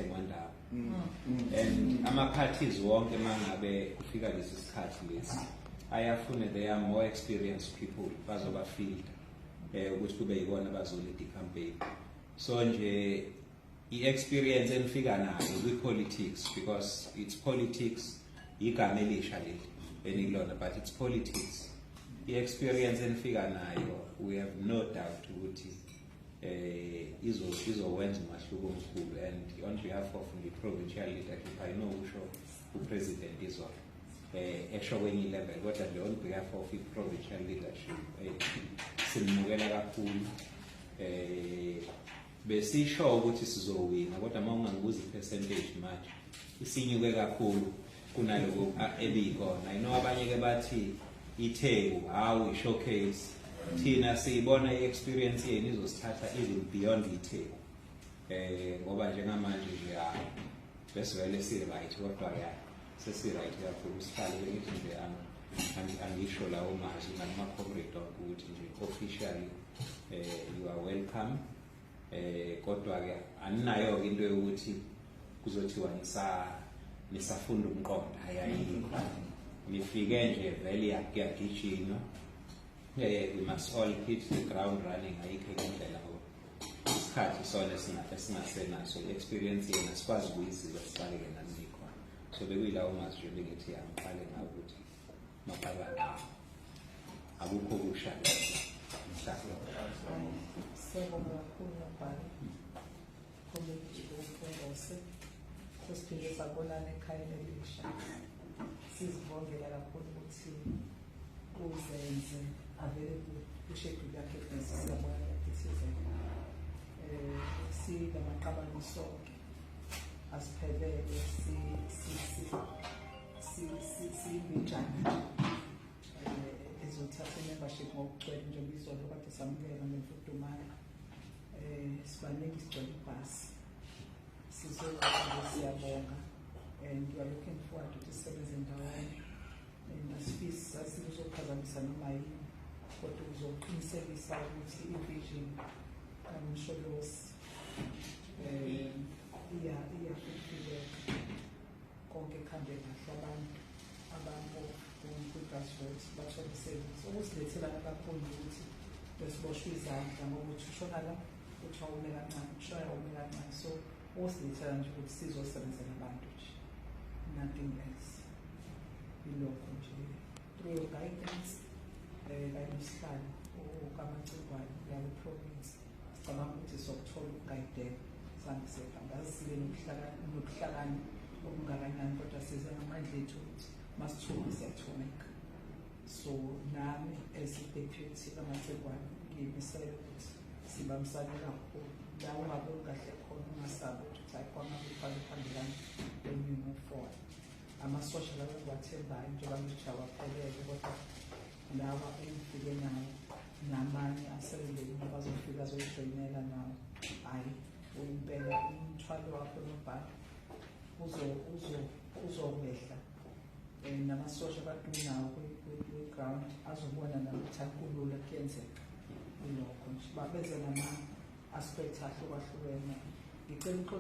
ekuthengwa ndawo and ama-parties wonke, mangabe kufika lesi sikhathi lesi, ayafune they are more experienced people bazoba field ukuthi kube yibona abazolead i-campaign. So nje i-experience enifika nayo kwi-politics, because it's politics, igama elisha leli enikulona, but it's politics, i-experience enifika nayo, we have no doubt ukuthi izowenza umahluko omkhulu. And on behalf of the provincial leadership, I know usho upresident izolo esho kwenye level, kodwa nje on behalf of i-provincial leadership, simukela kakhulu. Besisho ukuthi sizowina, kodwa uma ungangibuza i-percentage manje, isinyuke kakhulu kunaloko ebikona. I know abanye ke bathi iTheku hawu i-showcase. Thina siyibona i-experience yenu izosithatha even beyond iTheku, ngoba njengamanje nje hayi, besivele si-right, kodwa ke sesi-right kakhulu. Sihlale bengithi nje angisho lawo mazwi nakuma-comrade onke ukuthi nje officially you are welcome. Kodwa ke aninayo ke into yokuthi kuzothiwa nisafunda umqondo, hayi, ayikho. Nifike nje vele kuyagijinywa. We must all hit the ground running, ayikho enye indlela ngoba isikhathi sona esingasenaso, i-experience yena sikwazi ukuyiziba sibaleke nani nikhona. So bekuyilawo mazwi nje bengithi angiqale ngawo ukuthi maqabane, akukho kusha mhlawumbe. Siyabonga kakhulu, Nobhala, komiti woKhongolose. Sesiphinde sabonana ekhayeni elisha. Sizibongela kakhulu ukuthi uzenze available kwi-schedule yakhe busy. Siyabonga, kuyaphithizela. Sinamaqabane sonke, asiphelele, si si si si si siyimbijana ezothatha i-membership ngokugcwele njengoba izolo kade samukela ngemfudumalo. Sibaningi, sigcwele ibhasi, sizoba siyabonga and we are looking forward ukuthi sisebenze ndawonye and asifisi sasizophazamisa noma yini, kodwa kuzoqinisekisa ukuthi i-vision kaMsholozi iyafulfileka, konke kuhambe kahle, abantu kwi-grassroots bathole i-service. Okusilethela kakhulu ukuthi besiboshwe izandla ngokuthi ushona la, kuthiwa ume kancane, ushona la, ume kancane. So okusilethela nje ukuthi sizosebenzela abantu nje, nothing else, ilokho nje. Through your guidance kanye nosihlalo uKaMacingwane yaku-province, sicabanga ukuthi sokuthola ukugayideka sihambe siyehamba. Asibe nobuhlakani obungakanani, kodwa size ngamandla ethu ukuthi masithuma siyathumeka. So nami as i-deputy kaMacingwane ngiyimisele ukuthi sibambisane kakhulu. La ungaboni kahle khona, ungasabi ukuthi hayi, kwamake ufake phambili. When we move forward, amasosha lawa engiwathembayo, njengoba ngithi awaphelele, kodwa lawa engifike nawo namanye asendleleni abazofika azoyijoyinela nawo, hhayi, impela umthwalo wakho, nobhala, uzokwehla. Namasosha kade unawo kwi-ground azobona nakuthi akulula, kuyenzeka. Ilokho nje, babeze nama-aspect ahlukahlukene. Ngicela uxolo.